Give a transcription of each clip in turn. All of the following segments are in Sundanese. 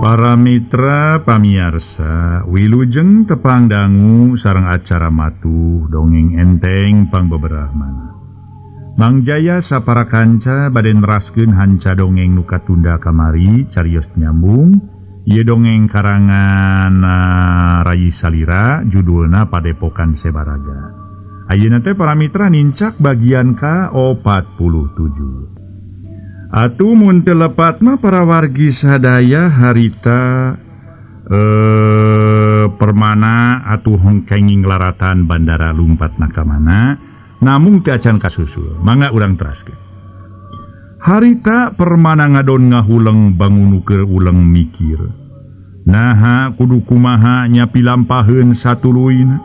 Para mitra pamiarsa wilujeng tepang dangu sareng acara matuh dongeng enteng pangbeberahmana. Mang Jaya sapara kanca bade neraskeun hanca dongeng nu katunda kamari carios nyambung ieu dongeng karangan Rayi Salira judulna Padepokan Sebaraga. Ayeuna teh para mitra nincak bagian ka-47. Atuh mun teu lepat mah para wargi sadaya harita permana atuh hongkenging laratan bandara lumpat nakamana namung teu acan kasusul mangga urang teraskeun. Harita permana ngadon ngahuleng bangun keur uleng mikir. Naha kudu kumaha nya pilampaheun satuluyna.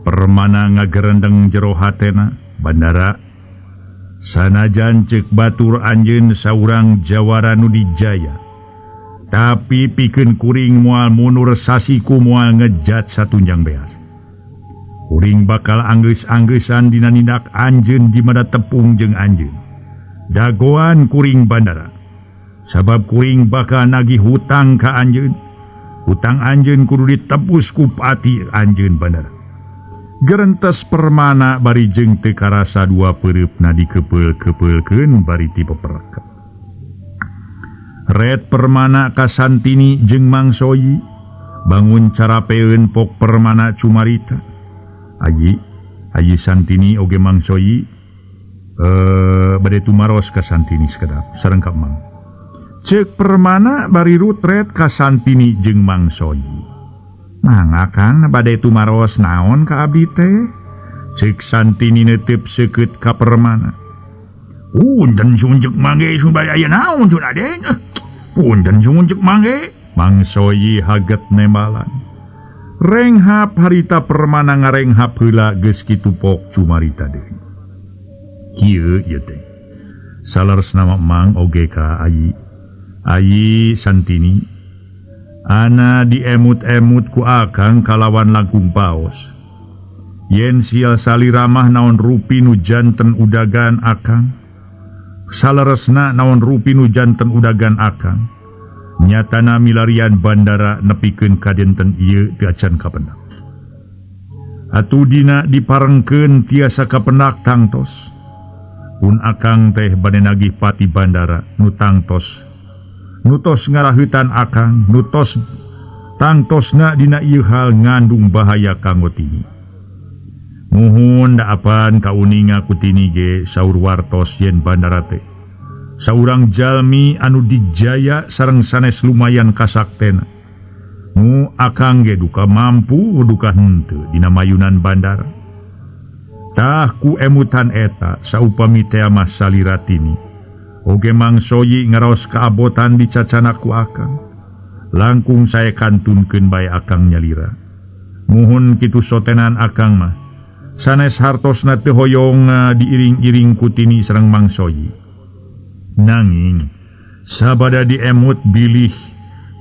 Permana ngagerendeng jero hatena bandara sanajan ceuk batur anjeun saurang jawara nu dijaya tapi pikeun kuring moal mundur sasiku moal ngejat satunjang beas. Kuring bakal anggeus-anggeusan dina nindak anjeun di mana tepung jeung anjeun. Dagoan kuring bandara sabab kuring bakal nagih hutang ka anjeun. Hutang anjeun kudu ditebus ku pati anjeun bandara. Gerentes permana bari jeung teu karasa dua peureupna dikepeul-kepeulkeun bari ti peperek. Red permana ka Santini jeung Mang Soyi bangun carapeun pok permana cumarita. Ayi, ayi Santini oge Mang Soyi bade tumaros ka Santini sakedap sareng ka Mang. Ceuk permana bari rutret ka Santini jeung Mang Soyi. Mangga Kang bade tumaros naon ka abdi teh? Ceuk Santini neuteup seukeut ka permana. Punten suhun ceuk mangge sun bade aya naon sun aden? Punten suhun ceuk mangge. Mang Soyi haget nembalan. Renghap harita permana ngarenghap heula geus kitu pok cumarita deui. Kieu ieu teh. Saleresna mah Mang oge ka Ayi. Ayi Santini ana diemut-emut ku akang kalawan langkung paos. Yen sial saliramah naon rupi nu janten udagan akang. Saleresna naon rupi nu janten udagan akang. Nyatana milarian bandara nepikeun ka dinten ieu teu acan kapendak. Atuh dina diparengkeun tiasa kapendak tangtos. Pun akang teh bade nagih pati bandara nu tangtos. Nutos ngaraheutan akang, nutos tangtosna dina ieu hal ngandung bahaya kanggo tini. Muhun da apan kauninga ku tini ge saur wartos yen bandara teh. Saurang jalmi anu dijaya sareng sanes lumayan kasaktena. Nu akang ge duka mampu duka henteu dina mayunan bandara. Tah ku emutan eta saupami teh mah salira tini. Oge Mang Soyi ngaraos kaabotan dicacana ku akang. Langkung saya kantunkeun bae akang nyalira. Muhun kitu sotenan akang mah. Sanes hartosna teu hoyong diiring-iring ku tini sareng Mang Soyi. Nanging sabada diemut bilih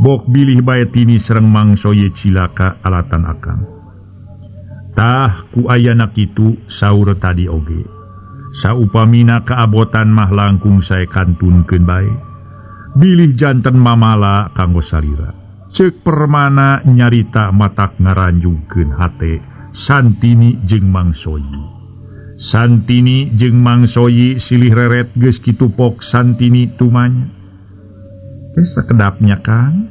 bok bilih bae tini sareng Mang Soyi cilaka alatan akang. Tah ku ayana kitu saur tadi oge. Saupamina kaabotan mah langkung saya kantunkeun bae. Bilih janten mamala kanggo salira. Ceuk permana nyarita matak ngaranjungkeun hate Santini jeung Mang Soyi. Santini jeung Mang Soyi silih reret geus kitu pok Santini tumanya. Teh sakedapnya Kang.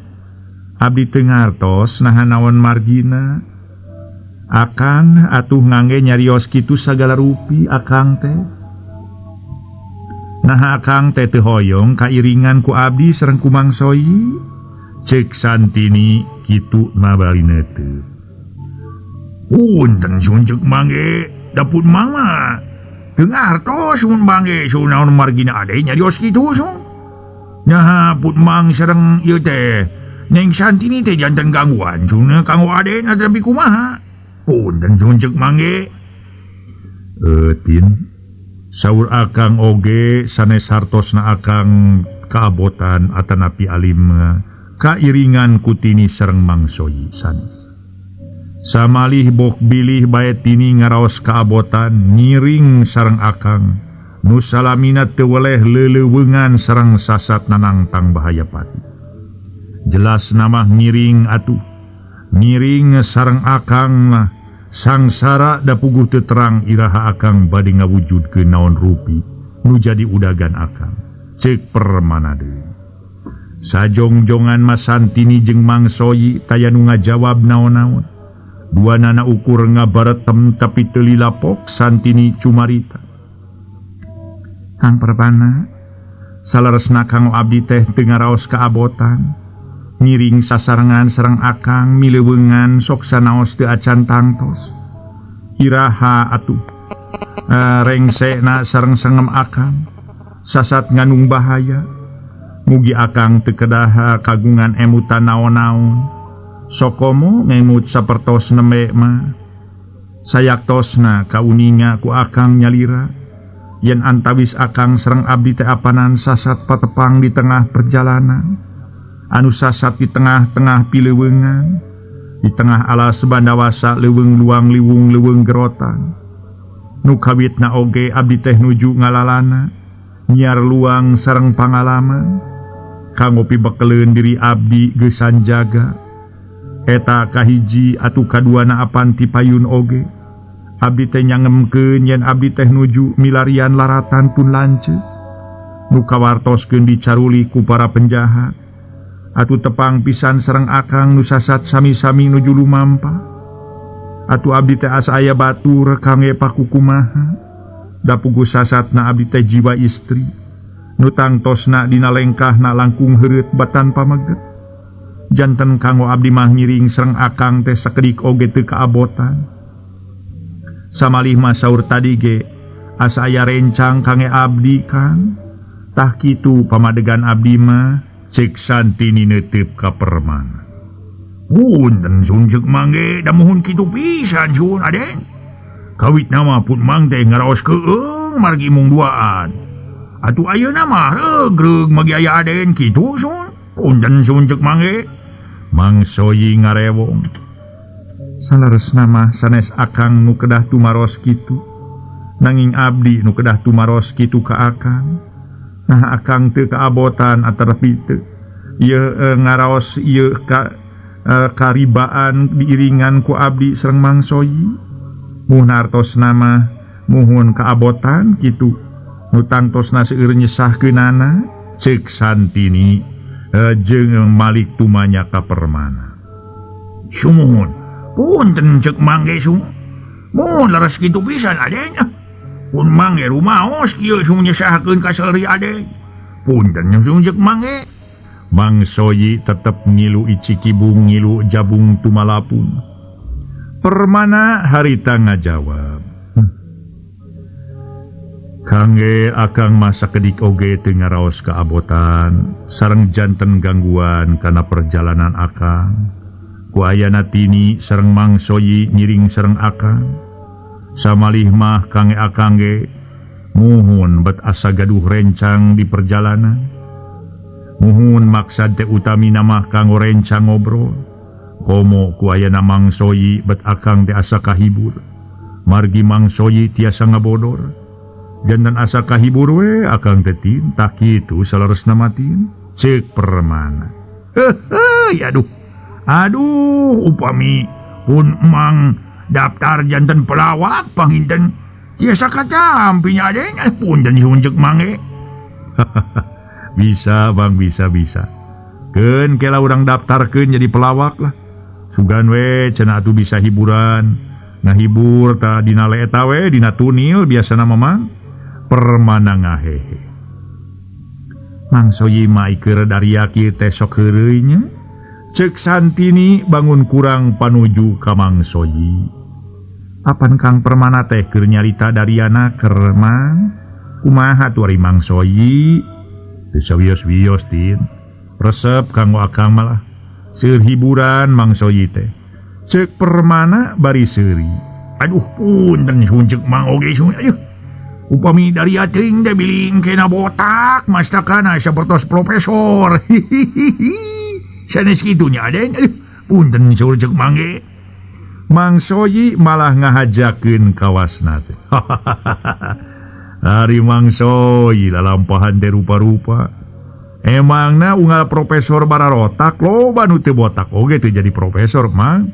Abdi teu ngartos naha naon margina. Akang atuh ngangge nyarios kitu sagala rupi akang teh. Naha akang teh teu hoyong kairingan ku abdi sareng ku Mang Soyi. Ceuk Santini kitu mabalina teu. Punten suhun ceuk mangge da pun Mang mah teu ngartos mun mangge suhun naon margina ade nyarios kitu suhun. Naha pun Mang sareng ieu teh Neng Santini teh janten gangguan suhun kanggo ade tapi kumaha. Punten suhun ceuk mangge. Tin saur akang oge sanes hartosna akang kaabotan atanapi alim kairingan ku tini sareng Mang Soyi sanes. Samalih bok bilih bae tini ngaraos kaabotan ngiring sareng akang nu salamina teu weleh leuleuweungan sareng sasat nanangtang bahaya pati. Jelas nama ngiring atuh ngiring sareng akang mah sangsara da puguh teu terang iraha akang bade ngawujudkeun naon rupi nu jadi udagan akang. Ceuk Permana deui. Sajongjongan mah Santini jeung Mang Soyi taya nu ngajawab naon-naon. Dua nana ukur ngabaretem tapi teu lilapok Santini cumarita. Kang Permana, saleresna kanggo abdi teh teu ngaraos kaabotan. Ngiring sasarengan sareng akang mileuweungan sok sanaos teu acan tangtos. Iraha atuh rengsena sareng sengem akang sasat ngandung bahaya. Mugi akang teu kedah kagungan emutan naon-naon. Sokomo ngemut sapertos nembe mah. Sayaktosna kauninga ku akang nyalira. Yen antawis akang sareng abdi teh apanan sasat patepang di tengah perjalanan. Anu sasat di tengah-tengah pileuweungan, di tengah alas bandawasa leuweung luang liwung leuweung gerotan. Nu kawitna oge abdi teh nuju ngalalana, nyiar luang sareng pangalaman. Kanggo pibekeleun diri abdi geusan jaga. Eta kahiji atuh kaduana apan ti payun oge. Abdi teh nyangemkeun yen abdi teh nuju milarian laratan pun lanceuk. Nu kawartoskeun dicaruli ku para penjahat. Atuh tepang pisan sareng akang nu sasat sami-sami nuju lumampa. Atuh abdi teh asa aya batur kangge pakukumaha. Da puguh sasatna abdi teh jiwa istri. Nu tangtosna dina lengkahna langkung heureut batan pameget. Janten kanggo abdi mah ngiring sareng akang teh sakedik oge teu kaabotan. Samalih mah saur tadi ge asa aya rencang kangge abdi Kang. Tah kitu pamadegan abdi mah. Cek Santini neuteup ka Permana. Punten sun ceuk mangge da muhun kitu pisan sun aden. Kawitna mah pun mang teh ngaraos keung margi mung duaan. Atuh ayeuna mah reugreug magi aya aden kitu sun. Punten sun ceuk mangge. Mang Soyi ngarewong. Saleresna mah sanes akang nu kedah tumaros kitu. Nanging abdi nu kedah tumaros kitu ka akang. Nah akang teu kaabotan atarapi teu. Ieu ngaraos ieu ka karibaan diiringan ku abdi sareng Mang Soyi. Muhun artosna mah muhun kaabotan kitu. Nu tangtosna seueur nyesahkeunana. Ceuk Santini jeung Malik tumanya ka Permana. Sumuhun. Punten ceuk mangge sum. Mun leres kitu pisan aden. Pun mangge rumaos kieu sum nyesahkeun ka seuri aden. Punten sum ceuk mangge. Mang Soyi tetep ngilu icikibung ngilu jabung tumalapung. Permana harita ngajawab. Kangge akang mah sakedik oge teu ngaraos kaabotan sareng janten gangguan kana perjalanan akang. Ku ayana Tini sareng Mang Soyi ngiring sareng akang. Samalih mah kangge akang ge muhun bet asa gaduh rencang di perjalanan. Muhun maksad teh utamina mah kanggo rencang ngobrol. Komo ku ayana Mang Soyi bet akang teh asa kahibur. Margi Mang Soyi tiasa ngabodor. Jantan asa kahibur we akang teh tin tak kitu saleresna matin. Ceuk Permana. Heuh aduh. Aduh upami pun mang daftar jantan pelawak panginten tiasa katampinya aden punten nyuhun ceuk mange. Bisa bang bisa. Keun kela urang daftarkeun jadi pelawak lah. Sugan we cenah atuh bisa hiburan. Ngahibur ta dina eta we dina tunil biasana mah mang. Permana ngahehe. Mang Soyi mah ikeur daria kieu teh sok heureuy nya. Ceuk Santini bangun kurang panuju ka Mang Soyi. Apan Kang Permana teh keur nyarita dariana keur mang? Kumaha tuh ari Mang Soyi? Teu sawios-wios tin. Resep kanggo akang malah. Seueur hiburan Mang Soyi teh. Ceuk Permana bari seuri. Aduh punten sun ceuk mang oge sun. Aduh. Upami daria teuing teh bilih kena botak mastakana sapertos profesor. Hihihi. Sanes kitunya aden. Aduh punten saur ceuk mangge. Mang Soyi malah ngahajakeun kawasna teh. Ari Mang Soyi lalampahan teh rupa-rupa. Emangna unggal profesor bararotak loba nu teu botak oge teu jadi profesor Mang.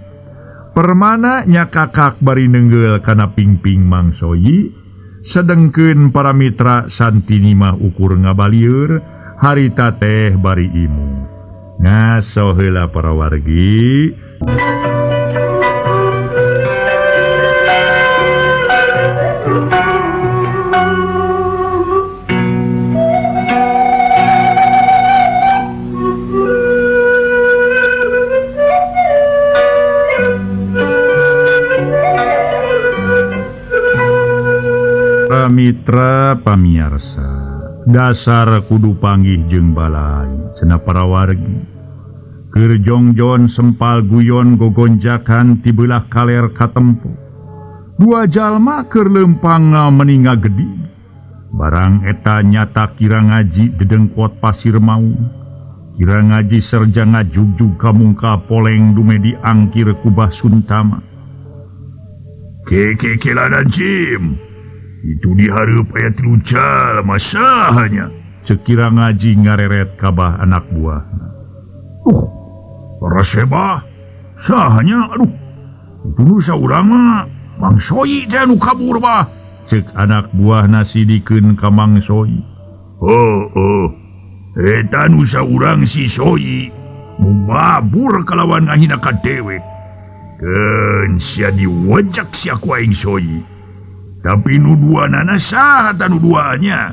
Permana nya kakak bari nenggel kana pingping Mang Soyi, sedengkeun para mitra Santini mah ukur ngabalieur harita teh bari imu. Ngaso heula para wargi. Mitra pamiarsa, dasar kudu panggih jeung balai cenah para wargi. Keur jongjon sempal guyon gogonjakan ti beulah kaler katempo. Dua jalma keur leumpang meninga gedi. Barang eta nyata kira ngaji dedengkot pasir maung. Kira ngaji serja ngajugjug ka mungka poleng dumedi angkir kubah Suntama. Keke keladan cim. Itu dihareup aya tilu jalma sahanya. Ceuk kira ngaji ngareret kabah anak buahna. Resebah sahanya aduh. Itu nu saurang mah Mang Soyi teh anu kabur bah. Ceuk anak buahna sidikeun ka Mang Soyi. Oh. Eta nu saurang si Soyi mabur kalawan ngahina ka dewek. Keun sia diwejak sia ku aing Soyi. Tapi nu duanana saha ta nu duanya?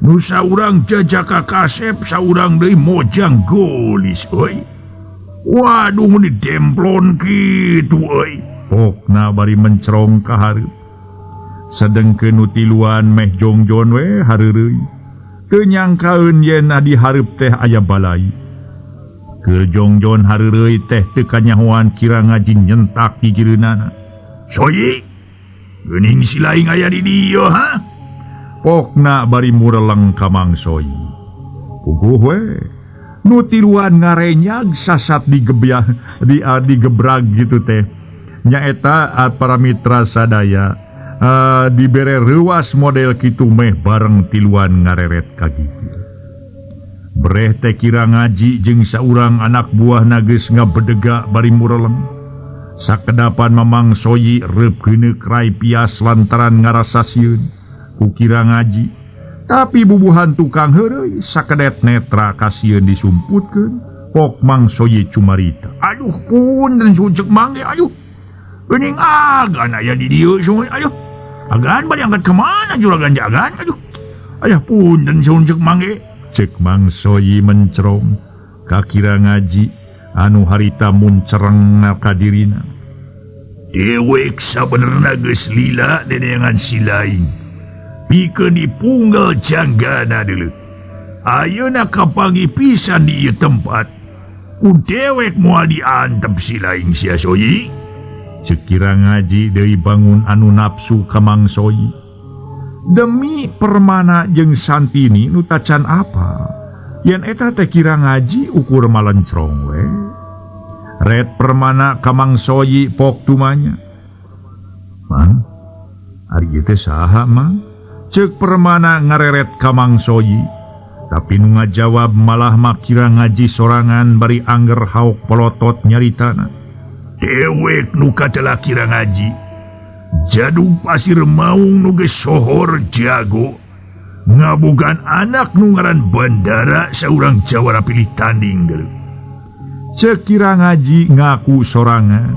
Nu saurang jajaka kasep, saurang deui mojang golis euy. Waduh mun ditemplon kitu euy. Pokna bari mencerong ka hareup. Sedengkeun nu tiluan meh jongjon we hareureuy. Teu nyangkaeun yen di hareup teh aya balai. Keur jongjon hareureuy teh teu kanyahoan kira ngaji nyentak gigireunana. Soyi, geuning si laing aya di dieu ha? Pokna bari mureleng ka Mang Soyi. Puguh we. Nu tiluan ngarenyag sasat digebyah digebrag gitu teh. Nyaeta para mitra sadaya dibere reuas model kitu meh bareng tiluan ngareret ka gigir. Breh teh kira ngaji jeung saurang anak buahna geus ngabedega bari mureleng. Sakedapan Mamang Soyi reup geuneuk rai pias lantaran ngarasa sieun ku kira ngaji. Tapi bubuhan tukang heureuy sakedet netra kasieun disumputkeun. Pok Mang Soyi cumarita. Aduh punten sucek mangge aduh. Geuning agan aya di dieu sungguh aduh. Agan bari angkat ka mana juragan jagan aduh. Ayah punten sucek mangge. Ceuk Mang Soyi mencerong ka kira ngaji anu harita muncereng ka dirina. Dewek sabenerna geus lila deneangan si laing. Pikeun dipunggal janggana deuleu. Ayeuna kapanggih pisan di ieu tempat. Ku dewek moal diantep si laing sia Soyi. Ceuk kira ngaji deui bangun anu nafsu ka Mang Soyi. Demi Permana jeung Santini nu tacan apa. Yen eta teh kira ngaji ukur malencrong we. Red Permana ka Mang Soyi pok tumanya. Mang, ari ieu teh saha Mang? Ceuk Permana ngareret ka Mang Soyi. Tapi nu ngajawab malah mah kira ngaji sorangan bari angger haok polotot nyaritana. Dewek nu katela kira ngaji. Jadug pasir maung nu geus sohor jago. Ngabogaan anak nu ngaran Bandara saurang jawara pilih tanding deuleu. Ceuk kira ngaji ngaku sorangan.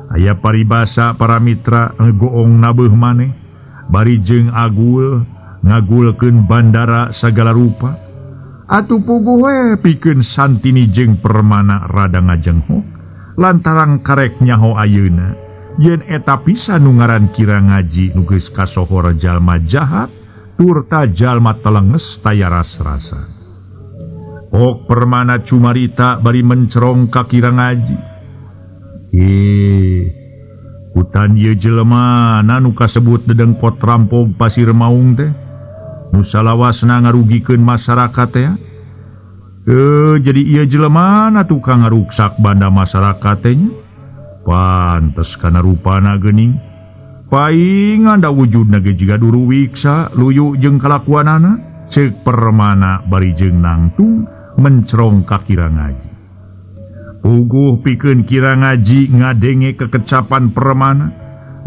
Aya paribasa para mitra goong nabeuh maneh bari jeung agul ngagulkeun Bandara sagala rupa. Atuh puguh we pikeun Santini jeung Permana rada ngajenghok lantaran karek nyaho ayeuna yen eta pisan nu ngaran kira ngaji nu geus kasohor jalma jahat turta jalma telenges taya ras-rasa. Ok Permana cumarita bari mencerong ka kira ngaji. Hutan ieu jelema nu kasebut dedengkot rampog pasir maung teh. Nu salawasna ngarugikeun masyarakat teh. Jadi ieu jelema na tukang ngaruksak banda masyarakat teh nya. Pantes kana rupana geuning. Paingan da wujudna ge jiga duruwiksa luyu jeung kalakuanana. Cek Permana bari jeung nangtung mencrong ka Kira Ngaji. Puguh pikeun Kira Ngaji ngadenge kekecapan Permana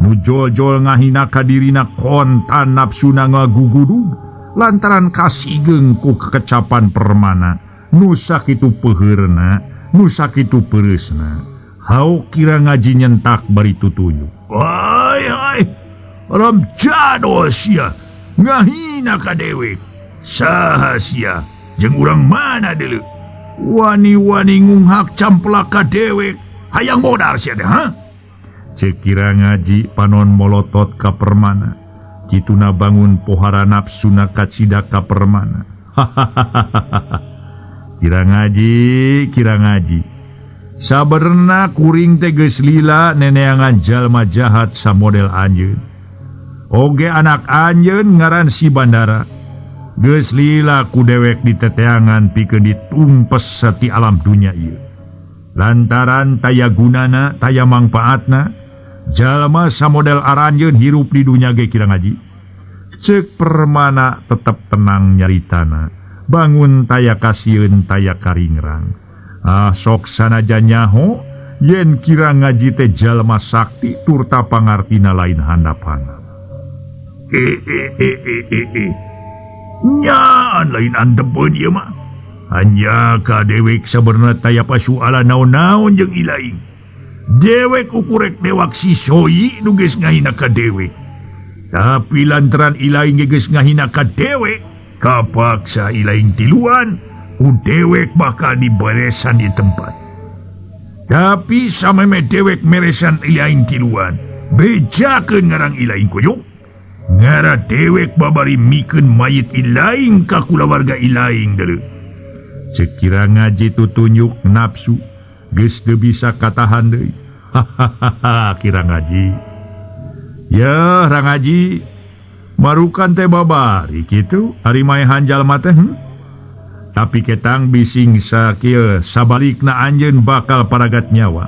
nu jol-jol ngahina ka dirina kontan nafsuna ngagugudug lantaran kasigeung ku kekecapan Permana nu sakitu peuheurna nu sakitu peureusna. Hau Kira Ngaji nyentak bari tutunyuk. Ai ai ram jado sia ngahina ka dewek. Saha sia jeung urang mana deuleu? Wani-wani ngunghak camplak ka dewek. Hayang modal sia teh ha? Ceuk Kira Ngaji panon molotot ka Permana. Kituna bangun pohara nafsuna kacida ka Permana. Hahaha. Kira Ngaji, Kira Ngaji. Sabenerna kuring teh geus lila neneangan jalma jahat samodel anjeun. Oge anak anjeun ngaran si Bandara. Geus lila ku dewek diteteangan pikeun ditumpes sati alam dunya ieu. Lantaran taya gunana, taya mangpaatna, jalma samodel aranjeun hirup di dunya ge Kira Ngaji. Ceuk Permana tetep tenang nyaritana, bangun taya kasieun taya karingrang. Ah sok sanajan nyaho yen Kira Ngaji teh jalma sakti turta pangartina lain handap-handap. Nyaan lain antepeun ieu mah. Hanya ka dewek sabenerna taya pasualan naon-naon jeung ilaing. Dewek ukurek dewak si Soyi nu geus ngahina ka dewek. Tapi lantaran ilaing ge geus ngahina ka dewek, kapaksa ilaing tiluan ku dewek bakal diberesan di tempat. Tapi sameme dewek meresan ilaing tiluan, bejakeun ngarang ilaing kuyuk. Ngara dewek babari mikeun mayit ilaing ka kulawarga ilaing deuleu. Ceuk Kira Ngaji tutunjuk nafsu geus teu bisa katahan deui. Hahaha Kira Ngaji. Yeuh Ra Ngaji, marukan teh babari kitu ari maehan jalma teh. Tapi ketang bising sakieu sabalikna anjeun bakal paragat nyawa.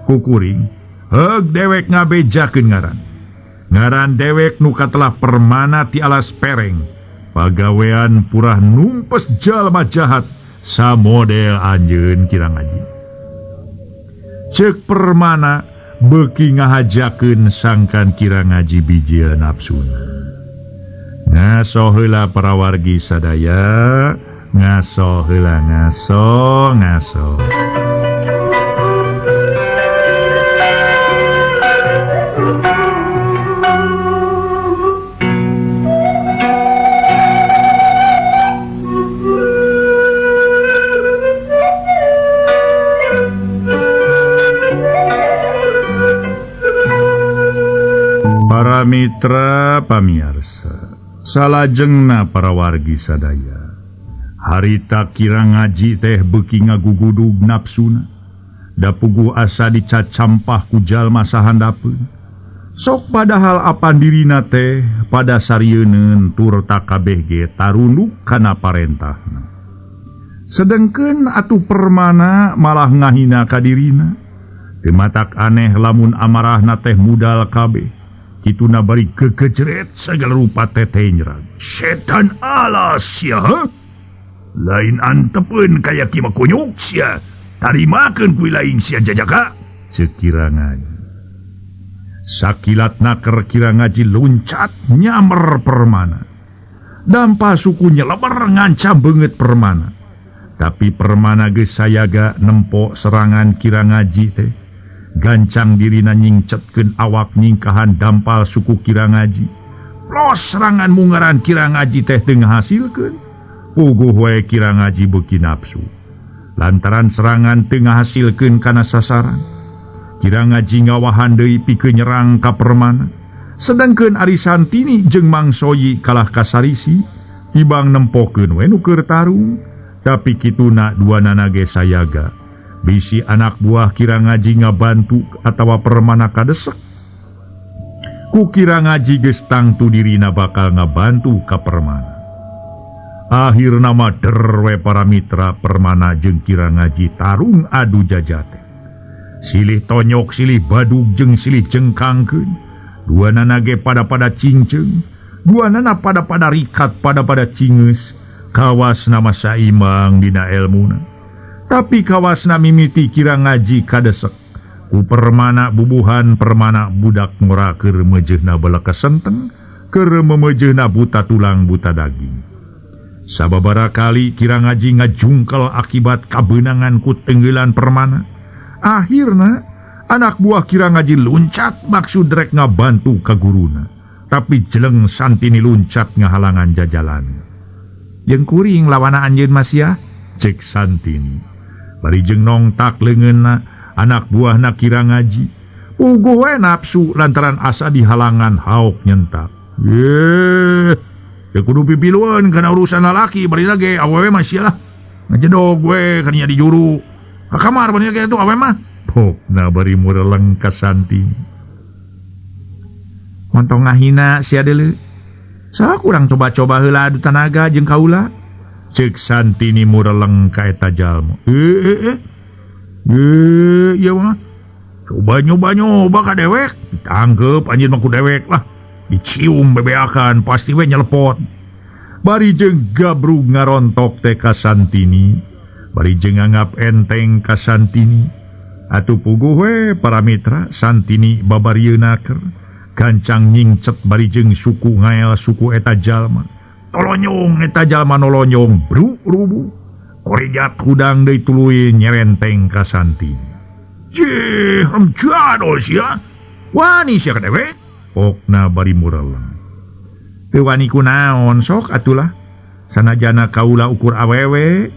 Kukuring heug dewek ngabejakeun ngaran. Ngaran dewek nu katelah Permana ti alas pereng. Pagawean purah numpes jalma jahat samodel anjeun Kira Ngaji. Ceuk Permana beuki ngahajakeun sangkan Kira Ngaji bijil nafsuna. Ngaso heula para wargi sadaya, ngaso heula ngaso ngaso. Para mitra pamiarsa, salajengna para wargi sadaya. Harita Kira Ngaji teh beuki ngagugudug nafsuna. Da puguh asa dicacampah ku jalma sahandapeun. Sok padahal apan dirina teh pada sarieun turta kabeh ge tarunduk kana parentahna. Sedengkeun atuh Permana malah ngahina ka dirina. Teu matak aneh lamun amarahna teh mudal kabeh. Kituna bari gegejret segala rupa teteh nyerang. Setan alas sia, ha? Lain antepeun kaya kieu mah kunyuk sia. Tarimakeun ku lain sia jajaka. Ceuk Kira Ngaji. Sakilat naker Kira Ngaji loncat nyamer Permana. Dampa suku nyeleber ngancam beungeut Permana. Tapi Permana geus sayaga nempo serangan Kira Ngaji teh. Gancang dirina nyingcetkeun awak nyingkahan dampal suku Kira Ngaji. Los serangan mungaran Kira Ngaji teh teu ngahasilkeun. Puguh wae Kira Ngaji beuki nafsu. Lantaran serangan teu ngahasilkeun kana sasaran. Kira Ngaji ngawahan deui pikeun nyerang ka Permana. Sedengkeun Ari Santini jeung Mang Soyi kalah kasarisi tibang nempokeun we nu keur tarung. Tapi kituna duanana ge sayaga. Bisi anak buah Kira Ngaji ngabantu atawa Permana kadesek. Ku Kira Ngaji geus tangtu dirina bakal ngabantu ka Permana. Akhirna mah derwe para mitra Permana jeung Kira Ngaji tarung adu jajate. Silih tonyok, silih badug jeung silih jengkangkeun. Duanana ge pada-pada cingceung. Duanana pada-pada rikat pada-pada cingeus kawasna mah saimbang dina elmuna. Tapi kawasna mimiti Kira Ngaji kadesek ku Permana bubuhan Permana budak ngora keur meujeuhna belek senteng keur memeujeuhna buta tulang buta daging. Sababaraha kali Kira Ngaji ngajungkel akibat kabeunangan ku tenggelan Permana. Akhirna anak buah Kira Ngaji luncat maksud rek ngabantu ka guruna. Tapi jeleng Santini luncat ngahalangan jajalan. Jeung kuring lawana anjeun Masya, cek Santini. Bari jeung nongtak leungeunna anak buahna Kira Ngaji. Puguh we nafsu lantaran asa dihalangan haok nyentak. Ye, ya kudu pipilueun kana urusan lalaki bari lage awewe mah sia lah. Ngajedog we kaninya di juru. Ka kamar bari ge atuh awewe mah. Pokna bari mureleng ka Santini. Montong ngahina sia deuleu. Sok urang coba-coba heula adu tanaga jeung kaula. Ceuk Santini mureleng ka eta jalma. Ieu mah. Coba nyoba-nyoba ka dewek, ditangkep anjeun mah ku dewek lah. Dicium bebeakan pasti we nyelepot. Bari jeung gabrug ngarontok teh ka Santini, bari jeung nganggap enteng ka Santini. Atuh puguh we para mitra Santini babarieuna gancang nyingcet bari jeung suku ngael suku eta jalma. Tolonyong eta jalma nolonyong bruk rubuh. Korejat hudang deui tuluy nyerenteng ka Santini. Jeh, jadol sia. Wani sia ka dewek. Pokna bari mureleng. Teu wani kunaon sok atulah. Sanajana kaula ukur awewe.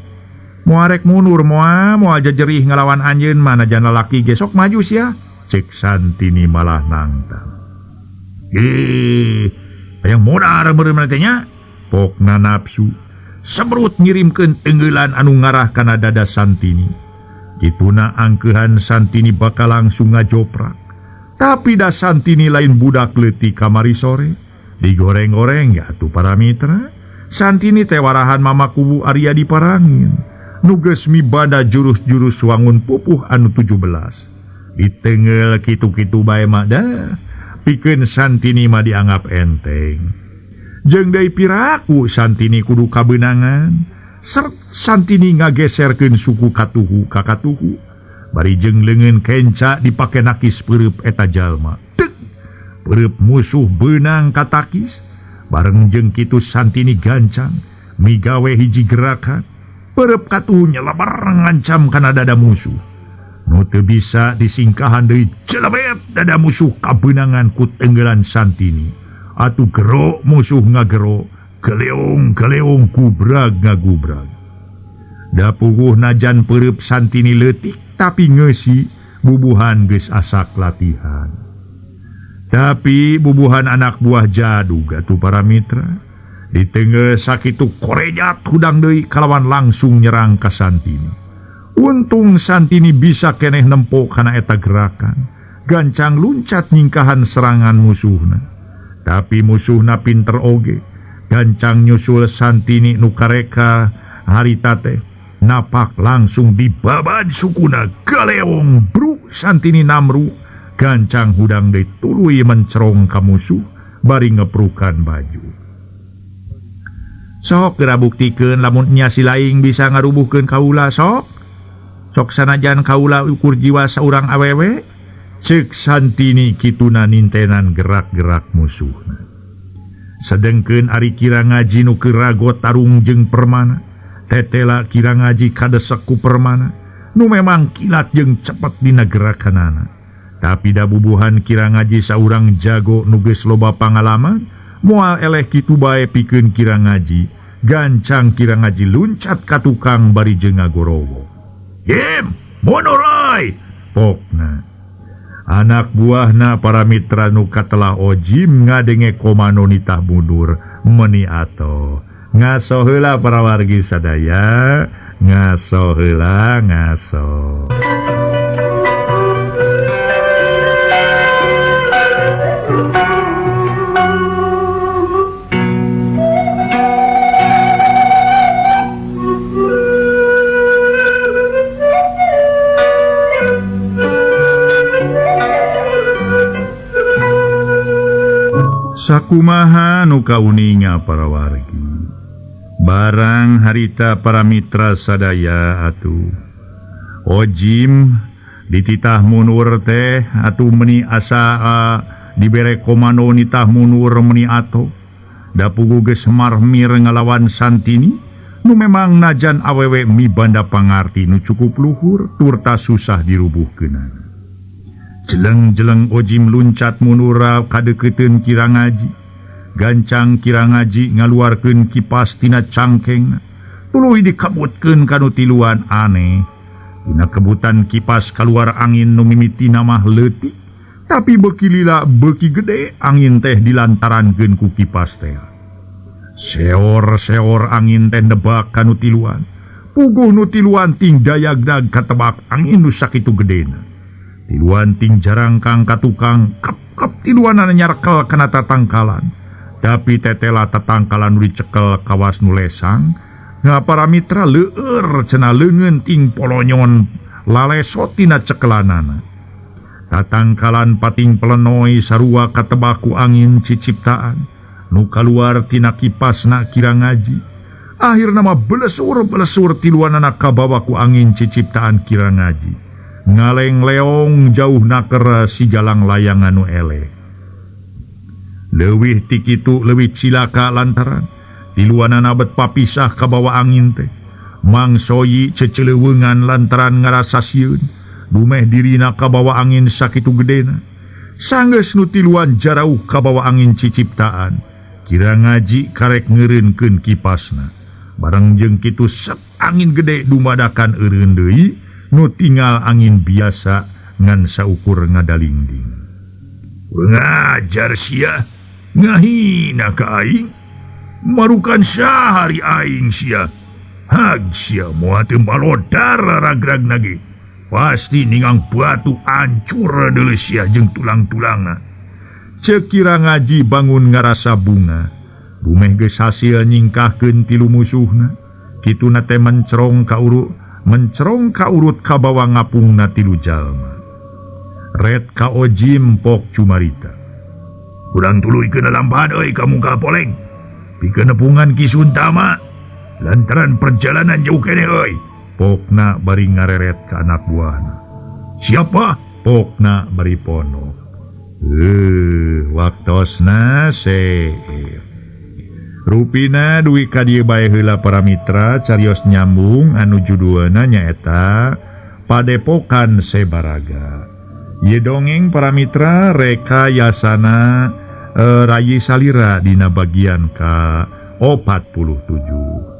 Moal rek mundur moal jejerih ngalawan anjeun manajan lalaki ge sok maju sia. Cek Santini malah nangtang. Hayang modar meureun teh nya. Pokna nafsu sebrut ngirimkeun tenggelan anu ngarah kana dada Santini. Kituna angkeuhan Santini bakal langsung ngajoprak. Tapi da Santini lain budak leutik kamari sore. Digoreng-goreng ya atuh para mitra. Santini teh warahan mama kubu Arya diparangin. Nu geus mibanda jurus-jurus wangun pupuh anu 17. Ditengel kitu-kitu bae mah dah. Pikeun Santini mah dianggap enteng. Jeung deui piraku Santini kudu kabeunangan. Sert Santini ngageserkeun suku katuhu ka katuhu. Bari jeung leungeun kenca dipake nakis peureub eta jalma. Tek! Peureub musuh beunang katakis. Bareng jeung kitu Santini gancang migawe hiji gerakan. Peureub katuhu nyelebar ngancam kana dada musuh. Nu teu bisa disingkahan deui celebet dada musuh kabeunangan ku tenggelan Santini. Atuh gero musuh ngagero, geleung-geleung gubrag ngagubrag. Da puguh najan peureub Santini leutik tapi ngeusi bubuhan geus asak latihan. Tapi bubuhan anak buah jadug atuh para mitra. Ditenggeul sakitu korejat hudang deui kalawan langsung nyerang ka Santini. Untung Santini bisa keneh nempo kana eta gerakan. Gancang luncat nyingkahan serangan musuhna. Tapi musuhna pinter oge. Gancang nyusul Santini nu kareka harita teh. Napak langsung dibabad sukuna galeong bruk Santini namru. Gancang hudang deui tuluy mencerong ka musuh bari ngeprukan baju. Sok geura buktikeun lamun nya si laing bisa ngarubuhkeun kaula sok. Sok sanajan kaula ukur jiwa saurang awewe. Ceuk Santini kituna nintenan gerak-gerak musuhna. Sedengkeun ari Kira Ngaji nu keur ragot tarung jeung Permana. Tetela Kira Ngaji kadesek ku Permana nu memang kilat jeung cepet dina gerakanana. Tapi da bubuhan Kira Ngaji saurang jago nu geus loba pangalaman, moal eleh kitu bae pikeun Kira Ngaji. Gancang Kira Ngaji luncat ka tukang bari jeung ngagorowo. Him, mundur euy! Pokna. Anak buahna para mitra nu katelah ojim ngadenge komando nitah mundur meuni atoh. Ngaso heula para wargi sadaya, ngaso heula ngaso. Sakumaha nu kauninga para wargi. Barang harita para mitra sadaya atuh. Ojim dititah mundur teh atuh meni asa dibere komando nitah mundur meni atoh. Da puguh geus marmir ngalawan Santini nu memang najan awewe mibanda pangarti nu cukup luhur turta susah dirubuhkeunana. Jeleng-jeleng Ojim luncat mundur kadeukeuteuun Ki Rangaji. Gancang Ki Rangaji ngaluarkeun kipas tina cangkengna. Tuluy dikebutkeun ka nu tiluan aneh. Dina kebutan kipas kaluar angin nu mimitina mah leutik, tapi beuki lila beuki gede angin teh dilantarankeun ku kipas teh. Seor-seor angin teh nebak ka nu tiluan. Puguh nu tiluan ting dayagdag katebak angin nu sakitu gedena. Tiluan ting jarangkang ka tukang, kep-kep tiluanana nyarkel kana tatangkalan. Tapi tetela tatangkalan nu dicekel kawas nu lesang, nga para mitra leur cenah leungeun ting polonyon lalesot tina cekelanana. Tatangkalan pating pelenoi sarua katebak ku angin ciciptaan nu kaluar tina kipasna Ki Rangaji. Akhirna mah belesur-belesur tiluanana kabawa ku angin ciciptaan Ki Rangaji. Ngaleng-leong jauh naker si jalang layangan nu eleh. Leuwih ti kitu leuwih cilaka lantaran tiluanana bet papisah kabawa angin teh. Mang Soyi ceceleuweungan lantaran ngarasa sieun dumeh dirina kabawa angin sakitu gedena. Sanggeus nu tiluan jarauh kabawa angin ciciptaan, Ki Rangaji karek ngeureunkeun kipasna. Bareng jeung kitu set angin gede dumadakan eureun deui, nu tinggal angin biasa ngan saukur ngadalingding. Kurang ajar sia, ngahina ka aing. Marukan sahari aing sia. Hag sia moal teu balodar ragrag nage. Pasti ningang batu ancur deuleu sia jeung tulang-tulangna. Ceuk Ki Rangaji bangun ngarasa bunga. Dumeh geus hasil nyingkahkeun tilu musuhna. Kituna teh mencerong ka urut, mencerong ka urut kabawa ngapungna tilu jalma. Red ka Ojim pok cumarita. Urang tuluykeun lampahan euy ka muka poleng. Pikeun nepungan Ki Suntama lantaran perjalanan jauh keneh euy. Pokna bari ngareret ka anak buahna. Siapa? Pokna bari pono. Waktosna seep. Rupina duwi ka dieu bae heula para mitra carios nyambung anu judulna nyaeta Padepokan Sebaraga. Ieu dongeng para mitra rekayasana Rayi Salira dina bagian ka 47.